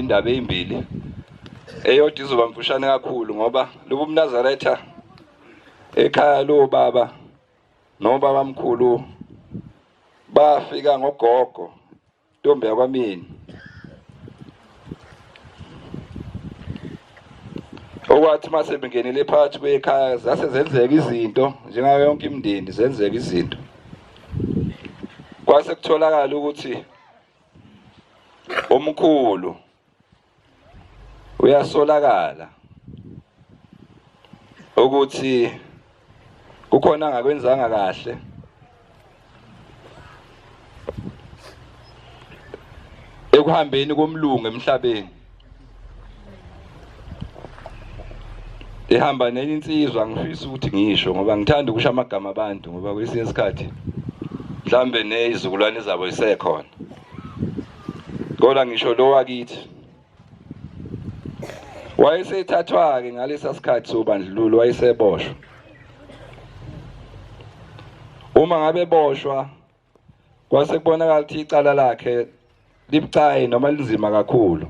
indaba ezimbili. Eyodwa izoba mfushane kakhulu ngoba lobu mNazaretha ekhaya lo baba nobaba mkhulu bafika ngogogo ntombi yakwamini. Okwathi uma sebengenile phakathi kwekhaya zase zenzeka izinto njengayo yonke imindeni zenzeka izinto. Kwase kutholakala ukuthi omkhulu uyasolakala ukuthi kukhona angakwenzanga kahle ekuhambeni komlungu emhlabeni ehamba nenye insizwa ngifisa ukuthi ngisho ngoba ngithanda ukusho amagama abantu ngoba kwesinye isikhathi mhlambe nezizukulwane zabo isekhona kodwa ngisho lo wakithi wayesethathwa-ke ngalesa sikhathi sobandlululo wayeseboshwa uma ngabe boshwa kwase kubonakala ukuthi icala lakhe libucayi noma linzima kakhulu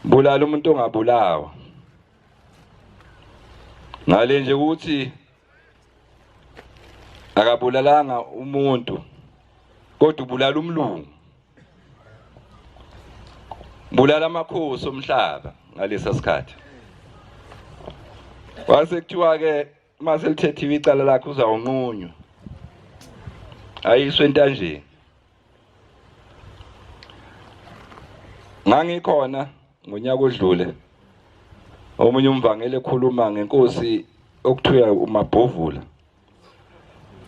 bulala umuntu ongabulawa ngale nje ukuthi akabulalanga umuntu kodwa ubulala umlungu bulala amakhosi omhlaba ngalesa sikhathi kwase kuthiwa ke uma selithethiwe icala lakhe uzawunqunywa ayiswe entanjeni ngangikhona ngonyaka odlule omunye umvangeli ekhuluma ngenkosi okuthiwa uMabhovula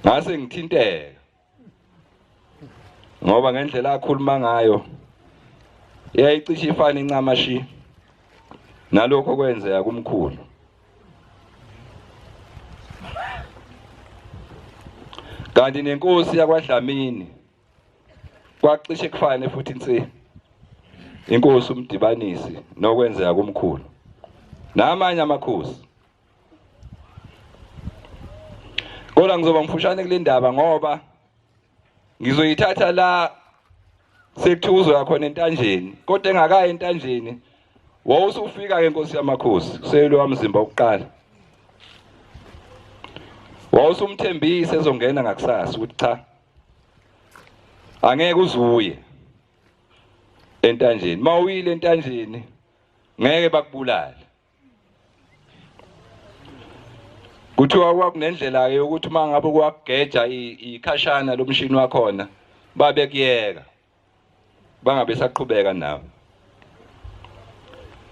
ngase ngithinteka ngoba ngendlela akhuluma ngayo yayicishe ifane incamashi nalokho kwenzeka kumkhulu kanti nenkosi yakwaDlamini kwacishe kufane futhi insi inkosi umdibanisi nokwenzeka kumkhulu namanye amakhosi kodwa ngizoba mfushane kule ndaba ngoba ngizoyithatha la sekuthiwa uzoya khona entanjeni kodwa engakayi entanjeni wawusufika ke nkosi yamakhosi kuseyilo mzimba wokuqala wawusumthembise ezongena ngakusasa ukuthi cha angeke uzuye entanjeni mawuyile entanjeni ngeke bakubulale Kuthiwa kwakunendlela-ke yokuthi uma ngabe kwakugeja ikhashana lomshini wakhona babekuyeka bangabe saqhubeka nawe.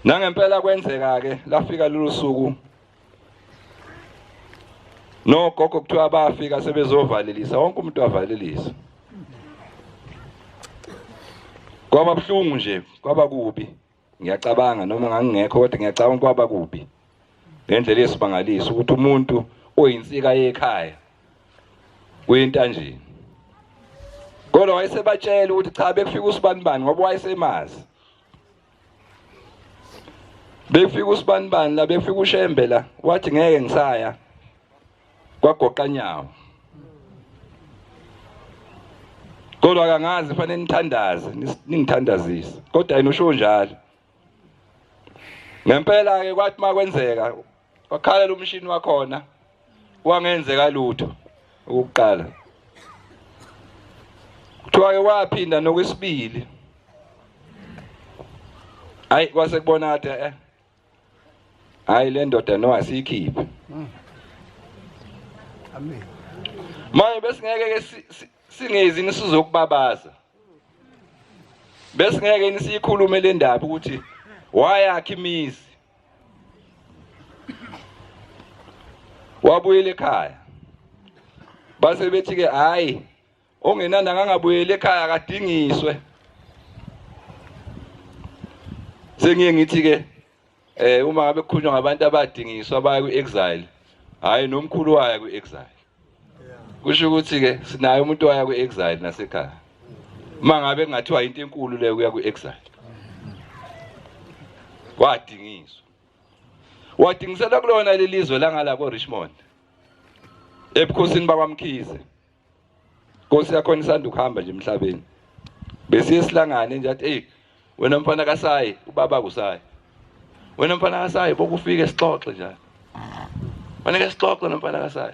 Nangempela kwenzeka-ke lafika lolu suku nogogo kuthiwa bafika sebezovalelisa wonke umuntu wavalelisa kwaba buhlungu nje kwaba kubi Ngiyacabanga noma ngangingekho kodwa ngiyacabanga kwaba kubi ngendlela esimangaliso ukuthi umuntu oyinsika yekhaya kuyintanjeni kodwa wayesebatshela ukuthi cha bekufika usibanibani ngoba wayesemazi bekufika usibanibani la bekufika ushembe la wathi ngeke ngisaya kwagoqa nyawo kodwa kangazi fanele nithandaze ningithandazise kodwa yena usho njalo ngempela ke kwathi makwenzeka wakhala umshini wakhona wangenzeka lutho ukuqala kuthiwa ke waphinda nokwesibili hayi kwase kubona kade eh hayi le ndoda no asiyikhiphe Amen. Manje besingeke ke singezi nisizokubabaza. Besingeke nisiyikhulume le ndaba ukuthi wayakha imizi. Wabuyela ekhaya. Base bethi ke hayi ongenani akangabuyeli ekhaya akadingiswe. Sengiye ngithi ke eh uma ngabe kukhulunywa ngabantu abadingiswa baya kwi-exile hhayi nomkhulu waya kwi-exile kusho ukuthi-ke sinaye umuntu waya kwi-exile nasekhaya uma ngabe kungathiwa into enkulu leyo kuya kwi-exile wadingiswa wadingiselwa kulona leli zwe langala ko-Richmond ebukhosini bakwaMkhize Nkosi yakhona isanda ukuhamba nje emhlabeni besiye sihlangane nje athi hey Wena mfana kaSayi, ubaba kuSayi. Wena mfana kaSayi bokufike sixoxe njalo. Fanele sixoxe nomfana kaSayi.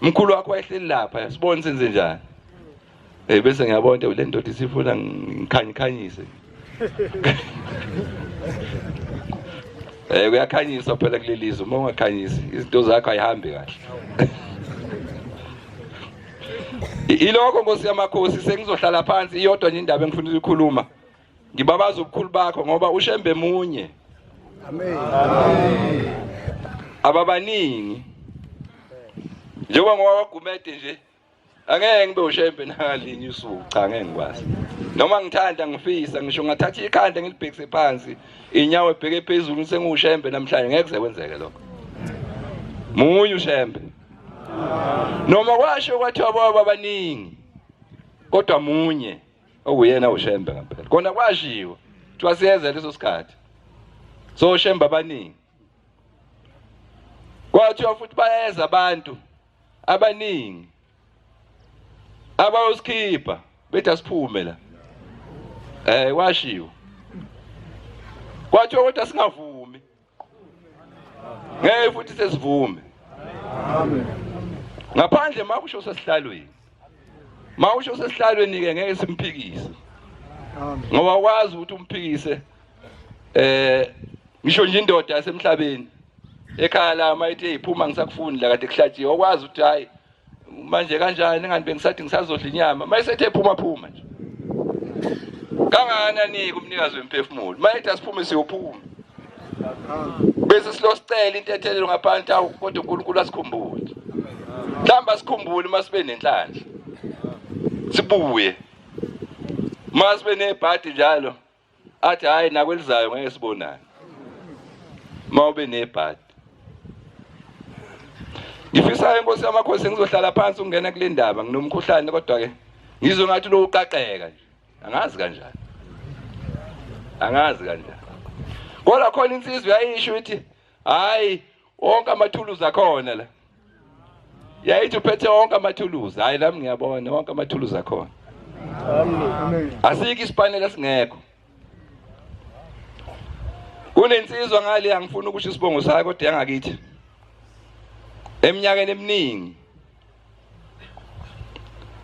Mkhulu wakho wayehleli lapha, sibone senze njani. Eh bese ngiyabona ukuthi le ndoda isifuna ngikhanyikhanyise. Eh kuyakhanyiswa phela kuleli zwe, uma ungakhanyisi izinto zakho ayihambi kahle. Ilokho Nkosi yamakhosi sengizohlala phansi iyodwa nje indaba engifuna ukuyikhuluma. Ngibabaza ubukhulu bakho ngoba uShembe munye. Amen. Ababaningi. Njengoba ngowakwaGumede nje angeke ngibe uShembe nangalinye usuku cha ngeke ngikwazi. Noma ngithanda ngifisa ngisho ngathatha ikhanda ngilibhekise phansi inyawo ebheke phezulu sengiwuShembe namhlanje ngeke kuze kwenzeke lokho. Munye uShembe. Noma kwasho kwathiwa baba baningi kodwa munye. Okuyena uShembe ngempela. Kona kwashiwo. Kuthiwa siyeza leso sikhathi. So Shembe abaningi. Kwathiwa futhi bayeza abantu abaningi abayosikhipha bethi asiphume la. Eh kwashiwo. Kwathiwa kodwa singavumi. Ngeke futhi sesivume. Amen. Ngaphandle makusho sesihlalweni. Mawusho sesihlalweni ke ngeke simphikise. Amen. Ngoba ukwazi ukuthi umphikise eh ngisho nje indoda yasemhlabeni ekhaya la mayithi iphuma ngisakufuni la kade kuhlatshiwe okwazi ukuthi hayi manje kanjani ngani bengisathi ngisazodla inyama mayisethe phuma phuma nje kangakanani kumnikazi wemphefumulo mayethi asiphume siyophuma bese silosicela intethelelo ngaphansi awu kodwa uNkulunkulu asikhumbule mhlawumbe asikhumbule uma sibe nenhlanhla sibuye uma sibe nebhadi njalo athi hayi nakwelizayo ngeke sibonane uma ube nebhadi ngifisa inkosi yamakhosi ngizohlala phansi ukungena kule ndaba nginomkhuhlane kodwa ke ngizwe ngathi lo uqaqeka nje angazi kanjani angazi kanjani kodwa khona insizwa yayisho ukuthi hayi wonke amathuluzi akhona la yayithi uphethe wonke amathuluzi hayi nami ngiyabona wonke amathuluzi akhona asikho isipanela esingekho kunensizwa ngale angifuni ukusho isibongo sayo kodwa yangakithi eminyakeni eminingi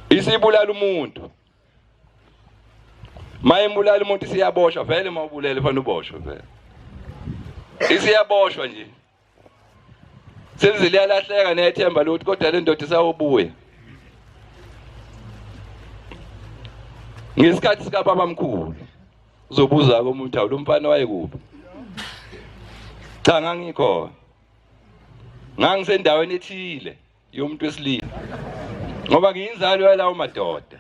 isibulala umuntu Mayembulala umuntu isiyaboshwa vele uma ubulele fanele uboshwe vele. Isiyaboshwa nje. Selize liyalahleka nethemba lokuthi kodwa le ndoda isawubuya. Ngesikhathi sikababa mkhulu uzobuza komuntu awu lo mfana wayekuphi? Cha ngangikhona. Ngangisendaweni ethile. Yomuntu wesilisa ngoba ngiyinzalo yalawo madoda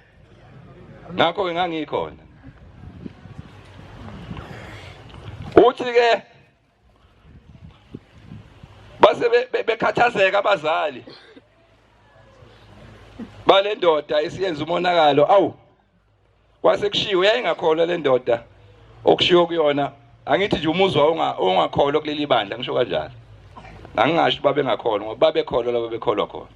ngakho-ke ngangikhona uthi-ke base bekhathazeka abazali bale ndoda isiyenza umonakalo awu Kwase kushiwo yayingakholwa le ndoda okushiwo kuyona angithi nje umuzwa ongakholwa kuleli bandla ngisho kanjalo. Angingasho babengakholwa ngoba babekholwa laba bekholwa khona.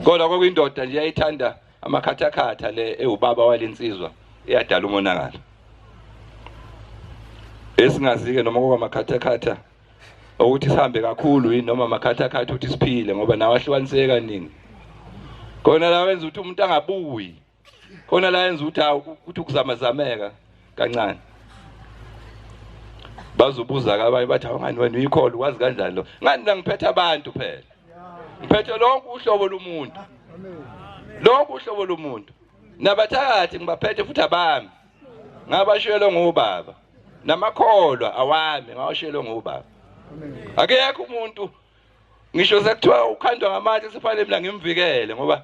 Kodwa kwakuyindoda nje yayithanda amakhathakhatha le ewubaba walensizwa eyadala umonakalo. Esingazike noma kokwamakhathakhatha ukuthi sihambe kakhulu yini noma amakhathakhatha ukuthi siphile ngoba nawo ahlukaniseke kaningi. Khona la wenza ukuthi umuntu angabuyi. Khona la yenza ukuthi hawu ukuthi ukuzamazameka kancane. Bazobuza ke abanye bathi awungani wena uyikholwa wazi kanjani lo? Ngani mina ngiphethe abantu phela. Ngiphethe lonke uhlobo lomuntu. Lonke uhlobo lomuntu. Nabathakathi ngibaphethe futhi abami. Ngabashiyelwe ngubaba. Namakholwa awami ngawashiyelwe ngubaba. Akekho umuntu ngisho sekuthiwa ukhandwa ngamatshe sifanele mina ngimvikele ngoba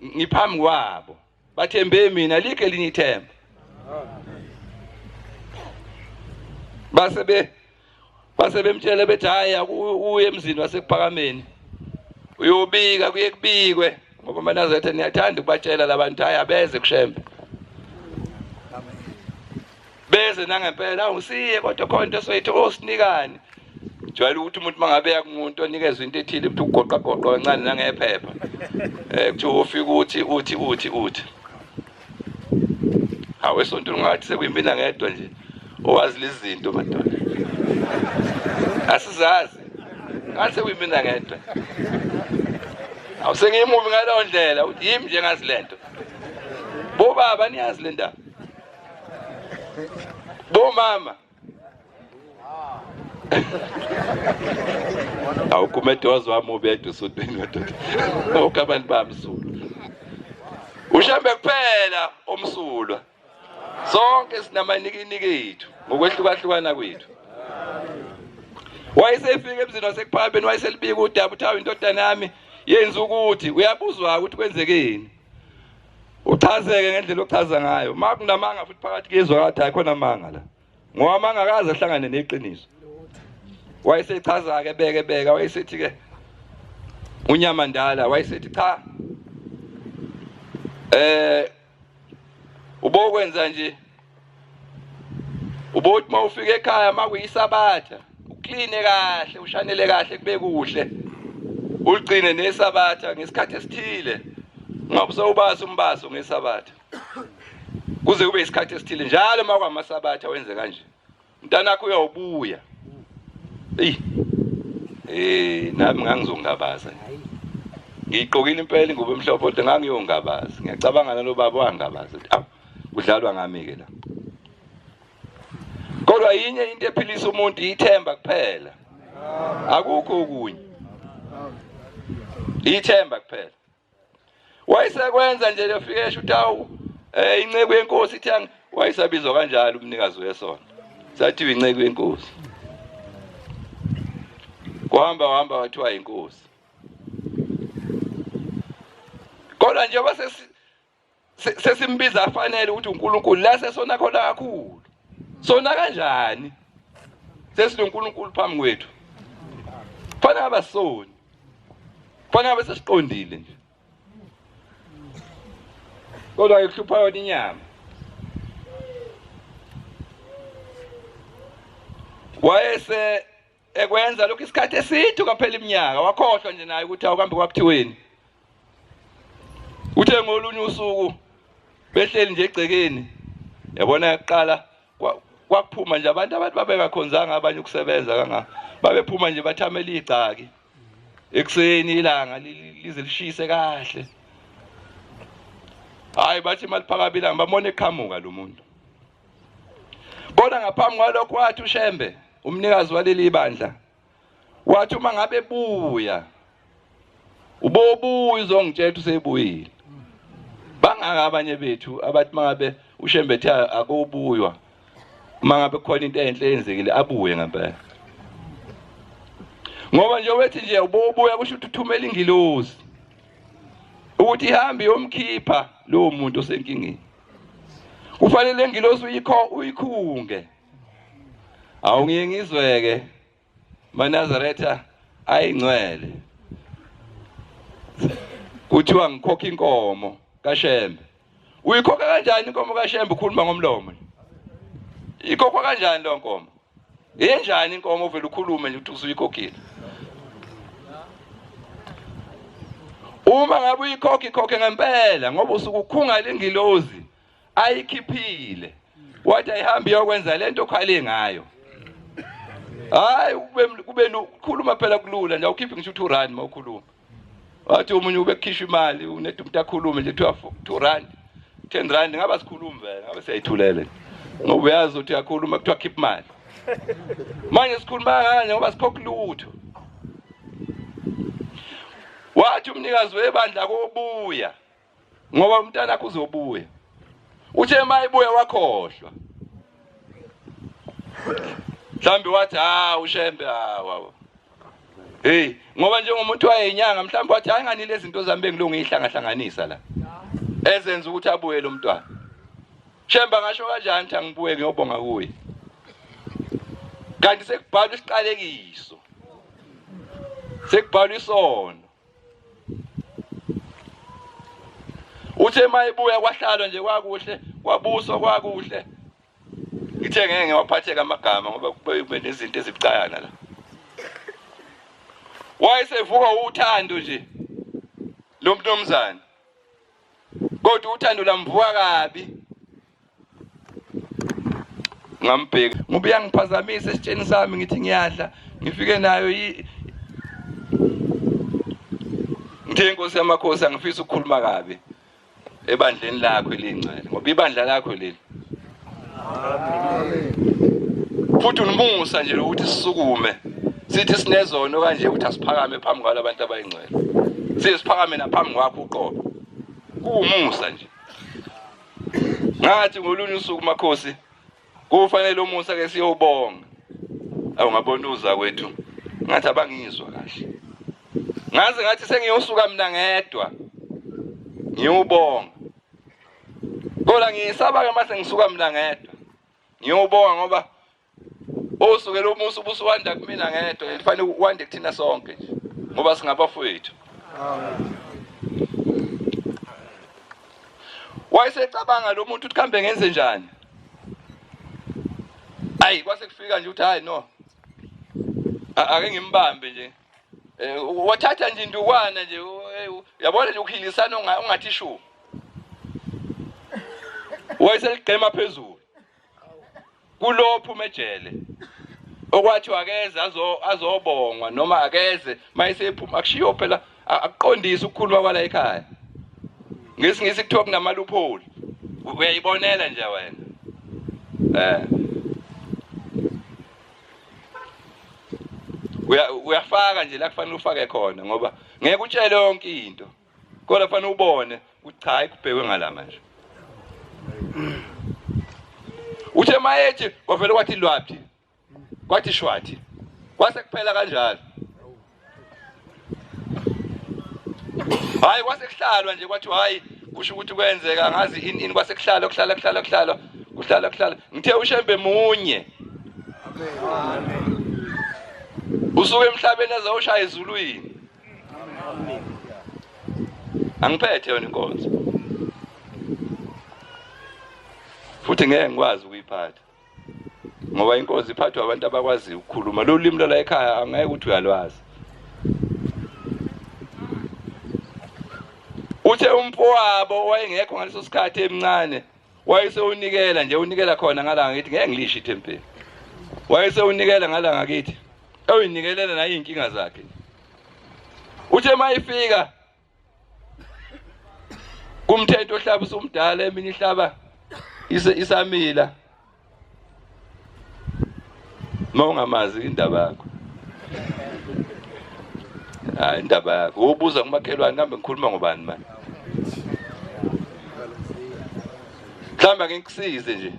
ngiphambi kwabo bathembe mina likho elinye ithemba base be base bemtshela bethi hayi uye emzini wasekuphakameni uyobika kuye kubikwe ngoba amaNazaretha niyathanda ukubatshela labantu hayi abeze kushembe beze nangempela awusiye kodwa khona into esoyithi osinikani jwayele ukuthi umuntu mangabe yakumuntu onikezwe into ethile ukuthi ugoqa goqa kancane nangephepha eh kuthiwa ufika uthi uthi uthi uthi. Hawu esontweni ngathi sekuyimina ngedwa nje owazi lezi zinto madoda. Asizazi. Ngathi sekuyimina ngedwa. Awu sengiyimubi ngaleyo ndlela uthi yimi nje ngazi lento. Bobaba niyazi le ndaba. Bomama Awukumede waze wamubi edwa esontweni madoda. Bonke abantu bamsulwa. Ushembe kuphela omsulwa. Sonke sinamanikiniki ethu ngokwehlukahlukana kwethu. Wayesefika emzini wasekuphakameni wayeselibika udaba uthi awu indodana yami yenza ukuthi uyabuzwa ukuthi kwenzekeni. Uchazeke ngendlela ochaza ngayo. Uma kunamanga futhi phakathi kuyezwa kathi hayi khona amanga la. Ngoba amanga akaze ahlangane neqiniso. Wayesechaza ke beke beka wayesethi ke unyamandala wayesethi cha eh ubokwenza nje ubothi uma ufika ekhaya makuyisabatha ukline kahle ushanele kahle kube kuhle uligcine nesabatha ngesikhathi esithile ungabe usawubasa umbaso ngesabatha kuze kube isikhathi esithile njalo uma kwamasabatha wenze kanje mntanakho uyawubuya eyi eh nami ngangizongabaza ngiyiqokile impela ingubo emhlophe kodwa ngangiyongabaza ngiyacabanga nalo baba wangabaza ukuthi awu kudlalwa ngami ke la kodwa yinye into ephilisa umuntu ithemba kuphela akukho okunye ithemba kuphela Wayesekwenza nje lefike esho ukuthi awu eh inceku yenkosi ithi wayesabizwa kanjalo umnikazi wesonto. Sathiwa inceku yenkosi. Kuhamba hamba wathiwa inkosi. Kodwa njengoba sesimbiza afanele ukuthi uNkulunkulu la sesona khona kakhulu. Sona kanjani? SesinoNkulunkulu phambi kwethu. Kufanele abasoni. Kufanele abe sesiqondile nje. Kodwa ikuhlupha yona inyama. Wayese ekwenza lokhu isikhathi eside kwaphela iminyaka wakhohlwa nje naye ukuthi awukambe kwakuthiweni. Uthe ngolunye usuku behleli nje egcekeni yabona yaqala kwakuphuma nje abantu abantu babengakhonzanga abanye ukusebenza kangaka babephuma nje bathamela igcaki ekuseni ilanga lize lishise kahle hayi bathi maliphakama ilanga bamona eqhamuka lo muntu kodwa ngaphambi kwalokho wathi uShembe umnikazi waleli bandla wathi uma ngabe buya ubobuya uzongitshela ukuthi usebuyile bangaka abanye bethu abathi mangabe uShembe ethe akubuywa uma ngabe kukhona into enhle eyenzekile abuye ngempela ngoba nje wethi nje ubobuya kusho ukuthi uthumela ingilosi ukuthi ihambe iyomkhipha lowo muntu osenkingeni kufanele ingilosi uyikho uyikhunge awungiye ngizweke MaNazaretha ayingcwele. Kuthiwa ngikhokha inkomo kaShembe. Uyikhokha kanjani inkomo kaShembe ukhuluma ngomlomo? Ikhokhwa kanjani leyo nkomo? Yenjani inkomo uvele ukhulume nje ukuthi usuyikhokhile? Uma ngabe uyikhokha ikhokhe ngempela ngoba usuke ukhunga lengilozi ayikhiphile wathi ayihambe iyokwenza lento okhale ngayo hayi kube kube khuluma phela kulula nje awukhiphi ngisho 2 rand mawukhuluma wathi omunye ube kukhishwa imali unede umuntu akhulume nje 2 rand 10 rand ngaba sikhulumi vele ngabe siyayithulele ngoba uyazi ukuthi uyakhuluma kuthiwa khipha imali manje sikhuluma kanje ngoba sikhokha lutho wathi umnikazi webandla kobuya ngoba umntanakho uzobuya uthe mayibuya wakhohlwa mhlawumbe wathi ha ushembe hawa hey ngoba njengomuntu wayenyanga mhlawumbe wathi hayi ngani lezi zinto zami bengilungu ngiyihlangahlanganisa la ezenza ukuthi abuye lo mntwana shembe ngasho kanjani ukuthi angibuye ngiyobonga kuye kanti sekubhalwa isiqalekiso sekubhalwa isono Uthe mayibuya kwahlalwa nje kwakuhle kwabuswa kwakuhle ngithe ngeke ngiwaphatheke amagama ngoba kube nezinto ezibucayana la wayesevuka uthando nje lo mnumzane kodwa uthando lamvuka kabi. Ngambheka ngoba uyangiphazamisa esitsheni sami ngithi ngiyadla ngifike nayo ngithe inkosi yamakhosi angifisi ukukhuluma kabi ebandleni lakho elingcwele ngoba ibandla lakho leli futhi unumusa nje lokuthi sisukume sithi sinezono kanje ukuthi asiphakame phambi kwalabantu abayingcwele siye siphakame naphambi kwakho uqobo kuwumusa nje ngathi ngolunye usuku makhosi Kufanele umusa ke siyobonga. Awu ngabona uza kwethu. Ngathi abangizwa kahle. Ngaze ngathi sengiyosuka mina ngedwa. Ngiyobonga. Kodwa ngiyisaba ke mase ngisuka mina ngedwa. Ngiyobonga ngoba osukela umusa ubusuwanda kumina ngedwa kufanele wande kuthina sonke nje ngoba singabafowethu. Amen. Wayesecabanga lo muntu ukuthi kambe ngenze njani. Ayi kwase kufika nje ukuthi hayi no. Ake ngimbambe nje. Eh, wathatha nje indukwana nje eh, uyabona nje ukuhilisana ungathi shu. Wayeseligqema phezulu. Kulophu ejele okwathiwa akeze azobongwa noma akeze mayesephuma akushiwo phela akuqondisi ukukhuluma kwala ekhaya ngesingisi kuthiwa kunamalupholi uyayibonela nje wena eh uyafaka nje la kufanele ufake khona ngoba ngeke utshele yonke into Kodwa fanele ubone ukuthi cha ikubhekwe ngala manje. Uthe mayethi kwavele kwathi lwaphi. Kwathi shwathi. Kwase kuphela kanjalo. Hayi kwase kuhlalwa nje kwathi hayi kusho ukuthi kwenzeka ngazi in in kwase kuhlalwa kuhlala kuhlala kuhlalwa kuhlala kuhlala ngithe ushembe munye amen usuke emhlabeni azoshaya ezulwini Angiphethe yona inkonzo. Futhi ngeke ngikwazi ukuyiphatha. Ngoba inkonzo iphathwa abantu abakwaziyo ukukhuluma. Lolu limi lwala ekhaya angeke ukuthi uyalwazi. Uthe umfowabo wayengekho ngaleso sikhathi emncane wayesewunikela nje unikela khona ngala ngakithi ngeke ngilisho ithempeli. Wayesewunikela ngala ngakithi. Ewuyinikelela naye izinkinga zakhe. Uthe uma ifika kumthetho ohlaba usumdala eminye ihlaba isamila uma ungamazi indaba yakho hayi indaba yakho ubuza kumakhelwane kambe ngikhuluma ngobani manje mhlawumbe ake ngikusize nje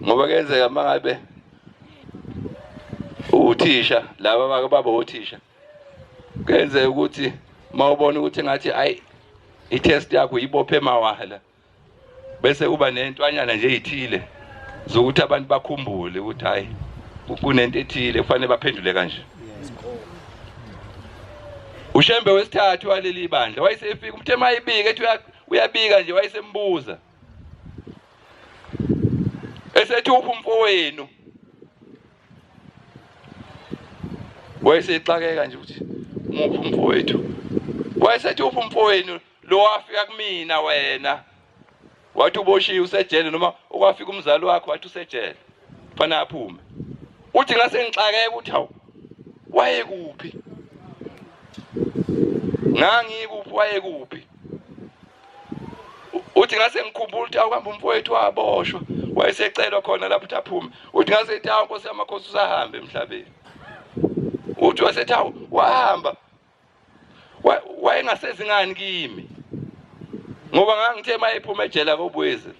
ngoba kuyenzeka uma ngabe uwuthisha laba bake baba othisha kuyenzeka ukuthi uma ubona ukuthi ngathi ayi i-test yakho uyibophe mawala bese kuba nentwanyana nje eyithile zokuthi abantu bakhumbule ukuthi hayi kunento ethile kufanele baphendule kanje ushembe wesithathu waleli bandla wayesefika umthe mayibika ethi uyabika nje wayesembuza esethi uphi umfowenu wayesexakeka nje ukuthi muphi umfowethu wayesethi uphi umfowenu lo wafika kumina wena wathi uboshiwe usejele noma okwafika umzali wakho wathi usejele kufanele aphume uthi ngase ngixakeka ukuthi hawu wayekuphi ngangikuphi wayekuphi uthi ngase ngikhumbula ukuthi awukambe umfowethu waboshwa wayesecelwa khona lapho ukuthi aphume uthi ngase ethi awu nkosi yamakhosi usahamba emhlabeni uthi wasethi awu wahamba wayengasezi ngani kimi ngoba ngangithe uma ephuma ejele akobuyezi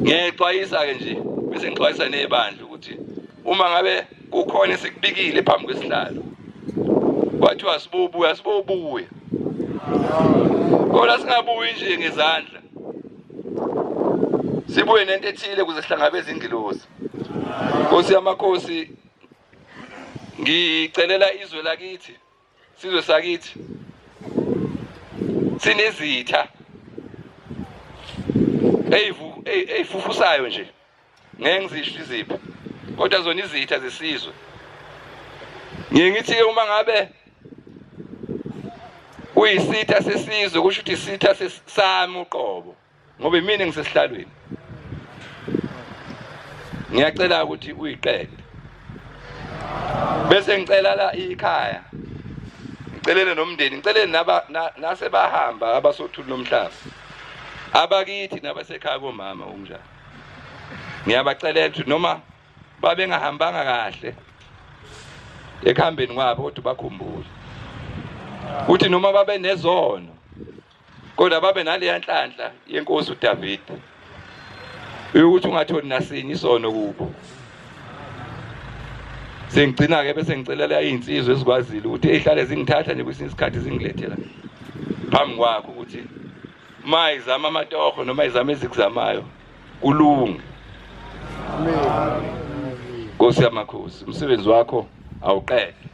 Ngiyayixwayisa-ke nje bese ngixwayisa nebandla ukuthi uma ngabe kukhona esikubikile phambi kwesihlalo kwathiwa sibobuya sibobuya kodwa singabuyi nje ngezandla sibuye nento ethile ukuze sihlangabeze ingilosi Nkosi yamakhosi ngicelela izwe lakithi Sizwe sakithi sinezitha eyifufusayo nje ngeke ngizisho iziphi kodwa zona izitha zesizwe ngiye ngithi-ke uma ngabe kuyisitha sesizwe kusho ukuthi isitha sami uqobo ngoba imina ngisesihlalweni Ngiyacela ukuthi uyiqede. Bese ngicela la ikhaya. Ngicelele nomndeni, ngicelele naba nasebahamba abasothuli lomhlaba. Abakithi nabasekhaya komama okunjalo. Ngiyabacelela ukuthi noma babengahambanga kahle ekuhambeni kwabo kodwa bakhumbule ukuthi noma babe nezono kodwa babe naleya nhlanhla yenkosi uDavide ukuthi ungatholi nasinye isono kubo. Sengigcina-ke bese ngicelela iy'nsizwa ezikwazile ukuthi ey'hlale zingithatha nje kwesinye isikhathi zingilethela phambi kwakho ukuthi uma izama amatoho noma izama ezikuzamayo kulunge. Nkosi yamakhosi, umsebenzi wakho awuqede.